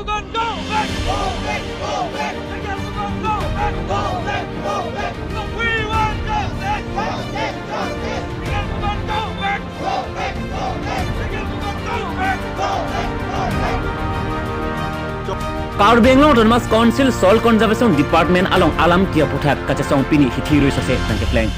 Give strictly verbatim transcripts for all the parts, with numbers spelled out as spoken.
Go back! Go back! Go back! Go back! Go back! Go back! We want justice! Justice! Justice! We want justice! Go back! Go back! Go back! Go back! Go back! Karbi Anglong Autonomous Council Soil Conservation Department along alam ki aphuthak kachesong pini hithi rui sose nangkepleng.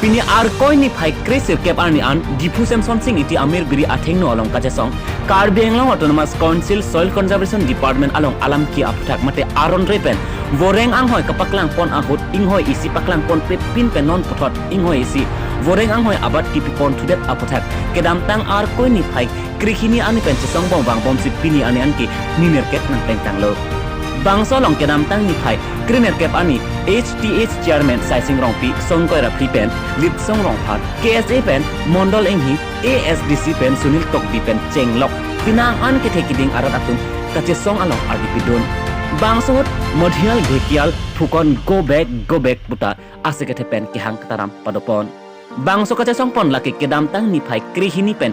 Pini Arkoi niphai kre sirkep arni an Diphu Semsonsing Ingti Amir Biri athengno along kachesong Karbi Anglong Autonomous Council Soil Conservation Department along alam ki aphuthak mate aron re pen voreng anghoi kapaklang pon ahut inghoi isi paklang pon pepin pen non puthot inghoi isi voreng anghoi abat kipi pon thudet aphuthak kedamtang Arkoi niphai krehini arni pen chesong bom vangbomsi pini arni anke ninerkep nangplengtanglo. Bangso along kedamtang niphai krenerkep arni H T H Chairman Saising Rongpi, Songkoi Raphli pen Litsong Rongphar, K S A pen Mondol Enghi, A S D C pen Sunil Tokbi pen chenglok penang an kethe kiding arat atum kachesong along ardi pidun. Bangso ahut Modhial Dhekial Phukon Go Back Go Back puta ase kethe pen kehang kataram padopon. Bangso kachesong pon lake kedamtang niphai krehini pen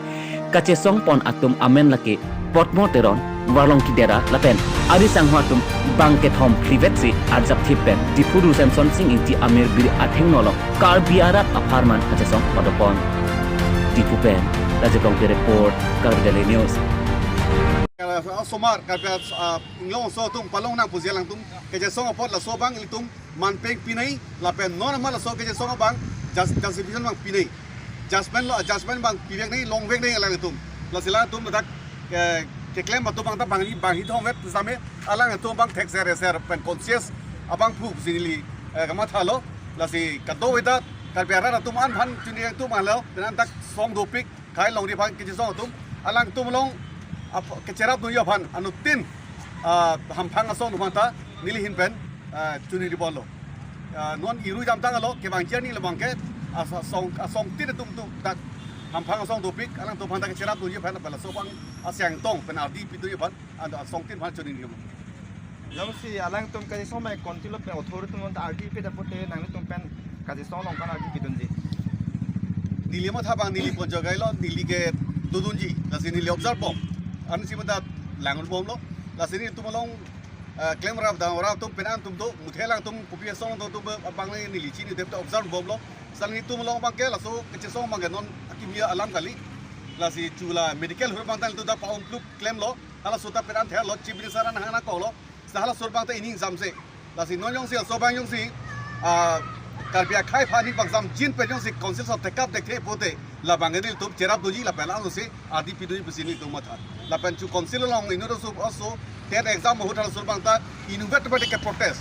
kachesong pon atum amen lake Potmo Teron, Warlong Kidera lapen ari sangho atum bang kethom phlivetsi arjapthip pen Diphu Diphu Semsonsing Ingti Amir Biri athengno along Karbi arat apharman kachesong padopon. Diphu pen Rajiv Rongpi report, Karbi Daily News. Osomar Karbi, ah, Anglong aso atum palong nang puji alangtum kachesong apot laso abang ilitum manpeng pinei lapen non amat laso kachesong abang jas-, justification abang pinei. Judgment lo, judgment abang pivek nei, longvek nei alangtum. Lasi alangtum ladak ke, keklem atum abang ta bang hi, bang hi thomvet same alangtum abang thekser eser pen conscious abang phu si neli, eh, kamathalo. Lasi kadokave ta Karbi arat atum an aphan chini atum alo, penang dak song dopik, khei longri aphan kachesong atum, alangtum along ap-, kacherap dunji aphan anuttin, ah, hamphang asong atum aphan ta neli ahin pen, ah, chuniri bolo. Ah, non irui damtanglo, kevang chini labang ke, asa song, asong tin atum atum dak hamphang asong dopik, alangtum aphan ta kacherap dunji aphan, bala so abang asiang tong pen ardi pidunji aphan, anta asong tin aphan chuniri bolo. Jongsi alangtum kachesong abang continue pen authority atum ta ardi pida pute nanglitum pen kachesong along kan ardi pidunji. Neli matha abang neli ponjo gailo, neli ke dodunji, lasi neli observe bom. Ansi mata langun bomlo, lasi nelitum along, eh, klemrap dam rap atum pen an atum do, muthe alangtum kopi asong do atum abang neli chini dep ta observe bomlo. Lasi nelitum along abang ke laso kachesong abang ke non akimi alam kali. Lasi chula medical hur abang ta nelitum ta paun plup klemlo. Halaso ta pen an therlo, Chief Minister an hana koklo. Sa halaso abang ta ining jamse. Lasi non jongsi laso abang jongsi, ah, Karbi akhei aphan ni bang jamjin pen jongsi council ason tekap dekthe pute, labang ke nelitum cherap dunji lapen alangsi ardi pidunji pusi nelitum matha. Lapen chu council along inut aso aso TET exam ahut halaso abang ta inutvet abang ke protest.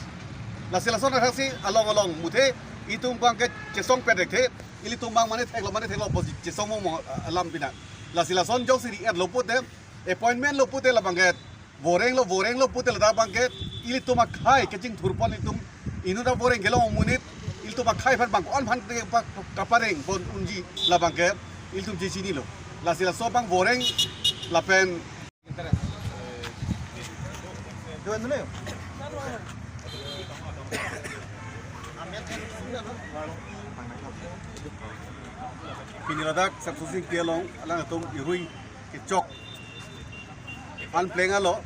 Lasi lason athaksi along along muthe itum abang kachesong pet dekthe, ilitum abang mane theklo mane theklo pusi chesong mo mo, ah, alam pina. Lasi lason jongsi ri-et lo pute, appointment lo pute labang ke voreng lo, voreng lo pute ladak abang ke ilitum akhei kachingthur pon ilitum inut avoreng kelong amonit ilitum akhei aphan bang on aphan ke pa-, kapareng pon unji labang ke ilitum chechinilo. Lasi laso abang voreng lapen pini ladak Semsonsing Ingti along alangtum irui kechok an plenglo,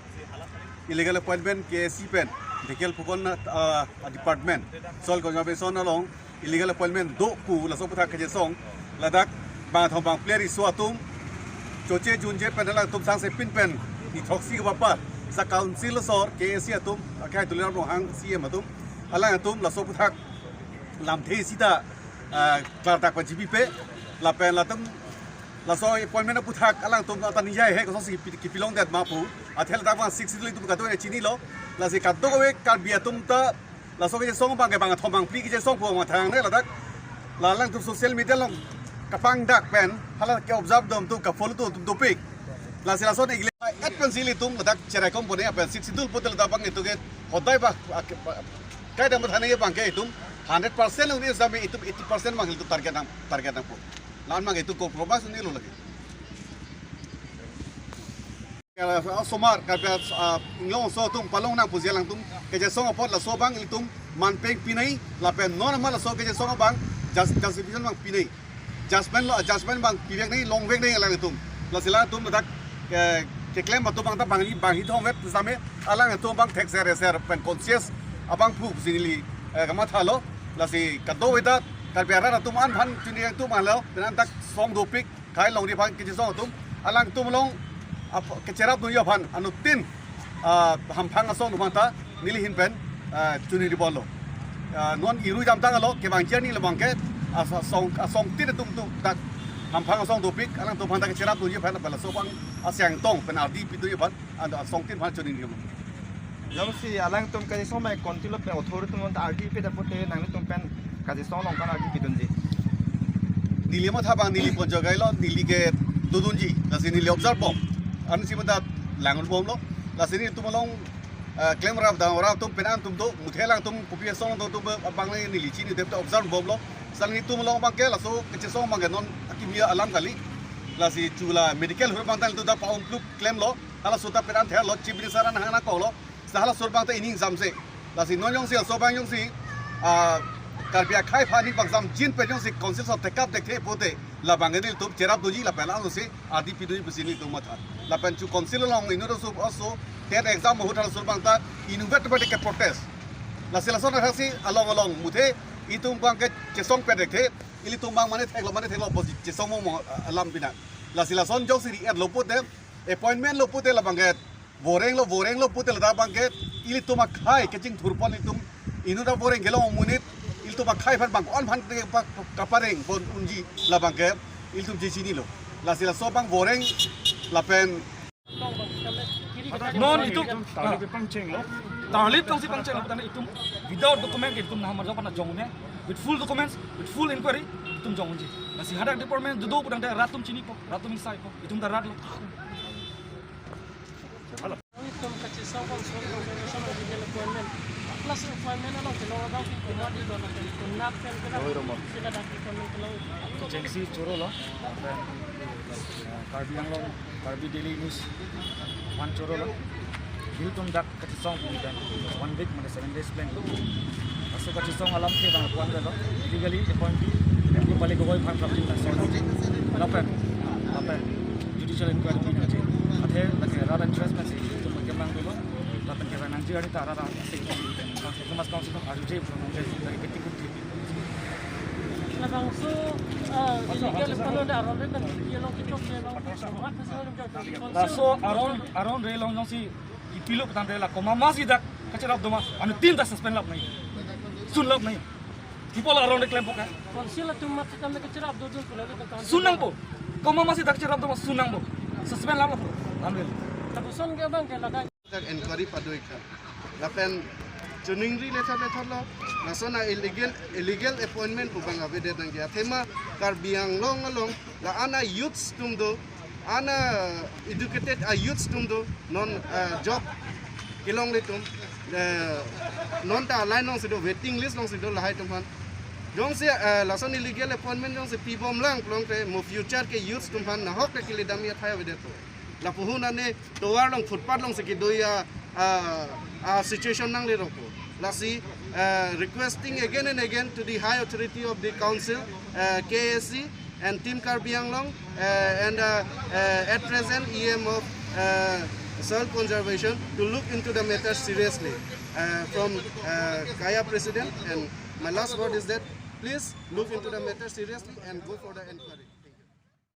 illegal appointment K S C pen, Dhekial Phukon, ah, department, soil conservation along illegal appointment do pu laso aphuthak kachesong, ladak bang thom bang player iso atum choche junje pen alangtum sangse pin pen ni thoksi kebapa sa council asor K S C atum akhei Tuliram Ronghang C M atum alangtum laso aphuthak lamthe sita, ah, klardak pajibi pe lapen latum laso appointment aphuthak alangtum ata nijai he kososi kipi-, kipilongdet ma pu. Athe ladak abang Sixth Schedule itum kadokave chinilo. Lasi kadokave Karbi atum ta laso kachesong abang ke bang thom bang phli kachesong pu mathang ne ladak. La alangtum social media along kapangdak pen hala ke-observe dom atum ka-follow atum dopik. Lasi lason igle et pen si ilitum ladak cherai kom pone apen Sixth Schedule pute ladak abang itum ke hodai ba, ba, kaita mathane abang ke itum hundred percent along ni sami itum eighty percent abang itum target nang, target nangpo. La-an abang itum compromise un-elo lagi. Osomar Karbi, ah, Anglong aso atum palong nang puji alangtum kachesong apot laso abang ilitum manpeng pinei lapen non amat laso kachesong abang jas-, justification abang pinei. Judgment lo, judgment abang pivek nei, longvek nei alangtum. Lasi alangtum ladak, eh, Keklem atum abang ta bangni bangni thom vet same, alangtum abang thekser eser pen conscious abangphu si neli, eh, kamathalo. Lasi kadokave ta Karbi arat atum an aphan chini atum alo, penang dak song dopik, khei longri aphan kachesong atum, alangtum along ap-, kacherapdunji aphan anuttin, ah, hamphang asong atum abang ta neli ahin pen, ah, choningri bom lo. Ah, non iru jam tanglo, kevang jani labang ke, asa song, asongtin atum tu dak hamphang asong dopik, alangtum aphan ta kacherapdunji aphan, pala so abang asengtong pen ardi pidunji aphan, anta asongtin aphan choningri bom. Jongsi alangtum kachesong ma konti lo pen authority atum ta ardi pida pute nanglitum pen kachesong along kan ardi pidunji. Neli matha abang neli pon jogai lo, neli ke dodunji, lasi neli observe bom. Ansi mata langur bomlo, lasi nelitum along, eh, klemrap dam ora atum pen an atum do, muthe alangtum kopi asong do atum abang neli chini dep ta observe bomlo. Sali nelitum along abang ke laso kachesong abang ke non akimi alam kali. Lasi chula medical hur abang ta nelitum ta pa-um plup klemlo. Halaso ta pen an thelo, Chief Minister an hang nangkoklo. Sa halaso abang ta ining jamse. Lasi non jongsi laso abang jongsi, ah, Karbi akhei aphan ining pangsamjin pen jongsi council ason tekap dekthe pute, labang ke nelitum cherapdunji lapen alangsi ardi pidunji pusi nelitum matha. Lapen chu council along inut aso aso TET exam ahut halaso abang ta inutvet abang ke protest. Lasi lason athak si along along muthe itum abang ke chesong pet dekthe, ilitum abang mane theklo mane theklo pusi chesong mo mo, ah, alam pina. Lasi lason jongsi ri-et lo pute, appointment lo pute labang ke voreng lo, voreng lo pute ladak abang ke ilitum akhei kachingthur pon, ilitum inut avoreng kelong amonit, ilitum akhei aphan bang ko-an aphan ke pa-, kapareng pon unji labang ke ilitum chechinilo. Lasi laso abang voreng lapen non itum tarlip pangchenglo. Tarlip tongsi pangchenglo, putangte itum without document ke itum naham arjap pana jong ne, with full documents, with full inquiry, itum jong unji. Lasi hadak department dodo putangte rat atum chinipo, rat atum ingsaipo, itum ta rat lo. Itum kachesong konsol konsol legal appointment. Plus appointment along kelong abang ke kumar di dona ke kunap pen ke dak sila dak appointment kelong. Chengsi choro lo. Karbi Anglong, Karbi Daily News aphan choro lo. Ilitum dak kachesong pini pen one week mane seven days plan. Laso kachesong alam ke bang kuan lo. Illegally appointee Nepali Gogoi aphan prapjin ta sel. Lapen, lapen judicial inquiry pi nangji. Athe lake rat interest pensi itum kemang dolo. Lapen kevang nangji arni ta rat asing, Autonomous Council atum arjuje nangji dari ketik kuti. Labangso, ah, illegal appointment aron re kan, ye long kechok ye long kechok. Laso aron, aron re long jongsi ipilo putangte la komat masi dak kacherap doma, anuttin ta suspend lap nangji. Sun lap nangji. People aron re klem poka. Council atum mat kami kacherap dodun pula le kan. Sun nangpo. Komat masi dak cherap doma sun nangpo. Suspend lap nangpo. Anwil. Lapuson ke abang ke ladak. Dak inquiry padoi kha. Lapen choningri lethar lethar lo. Lason a illegal, illegal appointment pu abang avedet nangji. Athema Karbi Anglong along la-an a youths atum do, la-an a educated a youths atum do, non, eh, job kelongle atum, eh, non ta line alongsi do, waiting list alongsi do lahai atum aphan. Jongsi, eh, lason illegal appointment jongsi pibomlang pulote mo future ke youths atum aphan nahok ta kele damji athai avedet po. Lapu ahut ane tovar along footpath alongsi kedo a, a, a situation nangle rokpo. Lasi, uh, requesting again and again to the high authority of the council, uh, K A A C and Team Karbi Anglong, uh, and, uh, uh, at present E M of, uh, Soil Conservation to look into the matter seriously. Uh, from, uh, Kaya President, and my last word is that please look into the matter seriously and go for the inquiry.